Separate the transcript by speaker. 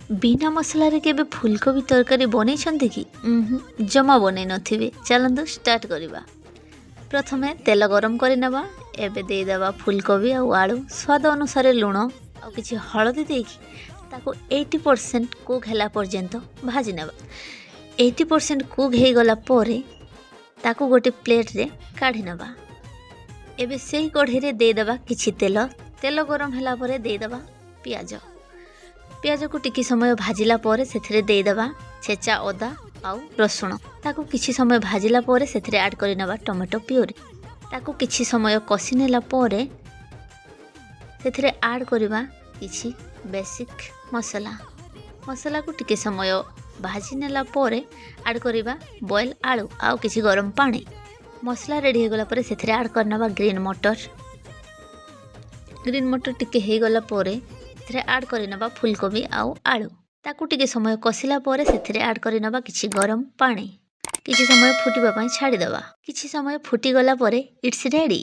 Speaker 1: ବିନା ମସଲାରେ କେବେ ଫୁଲକୋବି ତରକାରୀ ବନେଇଛନ୍ତି କି? ଜମା ବନେଇ ନଥିବେ। ଚାଲନ୍ତୁ ଷ୍ଟାର୍ଟ କରିବା। ପ୍ରଥମେ ତେଲ ଗରମ କରିନେବା। ଏବେ ଦେଇଦେବା ଫୁଲକୋବି ଆଉ ଆଳୁ, ସ୍ୱାଦ ଅନୁସାରେ ଲୁଣ ଆଉ କିଛି ହଳଦୀ ଦେଇକି ତାକୁ 80% କୁକ୍ ହେଲା ପର୍ଯ୍ୟନ୍ତ ଭାଜି ନେବା। 80% କୁକ୍ ହେଇଗଲା ପରେ ତାକୁ ଗୋଟେ ପ୍ଲେଟ୍ରେ କାଢ଼ି ନେବା। ଏବେ ସେଇ କଢ଼େଇରେ ଦେଇଦେବା କିଛି ତେଲ। ତେଲ ଗରମ ହେଲା ପରେ ଦେଇଦେବା ପିଆଜ। ପିଆଜକୁ ଟିକେ ସମୟ ଭାଜିଲା ପରେ ସେଥିରେ ଦେଇଦେବା ଛେଚା ଅଦା ଆଉ ରସୁଣ। ତାକୁ କିଛି ସମୟ ଭାଜିଲା ପରେ ସେଥିରେ ଆଡ଼୍ କରିନେବା ଟମାଟୋ ପ୍ୟୁରି। ତାକୁ କିଛି ସମୟ କଷି ନେଲା ପରେ ସେଥିରେ ଆଡ଼୍ କରିବା କିଛି ବେସିକ୍ ମସଲା। ମସଲାକୁ ଟିକେ ସମୟ ଭାଜି ନେଲା ପରେ ଆଡ଼୍ କରିବା ବଏଲ୍ ଆଳୁ ଆଉ କିଛି ଗରମ ପାଣି। ମସଲା ରେଡ଼ି ହେଇଗଲା ପରେ ସେଥିରେ ଆଡ଼୍ କରିନେବା ଗ୍ରୀନ୍ ମଟର। ଗ୍ରୀନ୍ ମଟର ଟିକେ ହେଇଗଲା ପରେ ସେଥିରେ ଆଡ଼୍ କରିନେବା ଫୁଲକୋବି ଆଉ ଆଳୁ। ତାକୁ ଟିକେ ସମୟ କଷିଲା ପରେ ସେଥିରେ ଆଡ଼୍ କରିନେବା କିଛି ଗରମ ପାଣି। କିଛି ସମୟ ଫୁଟିବା ପାଇଁ ଛାଡ଼ିଦେବା। କିଛି ସମୟ ଫୁଟିଗଲା ପରେ it's ready.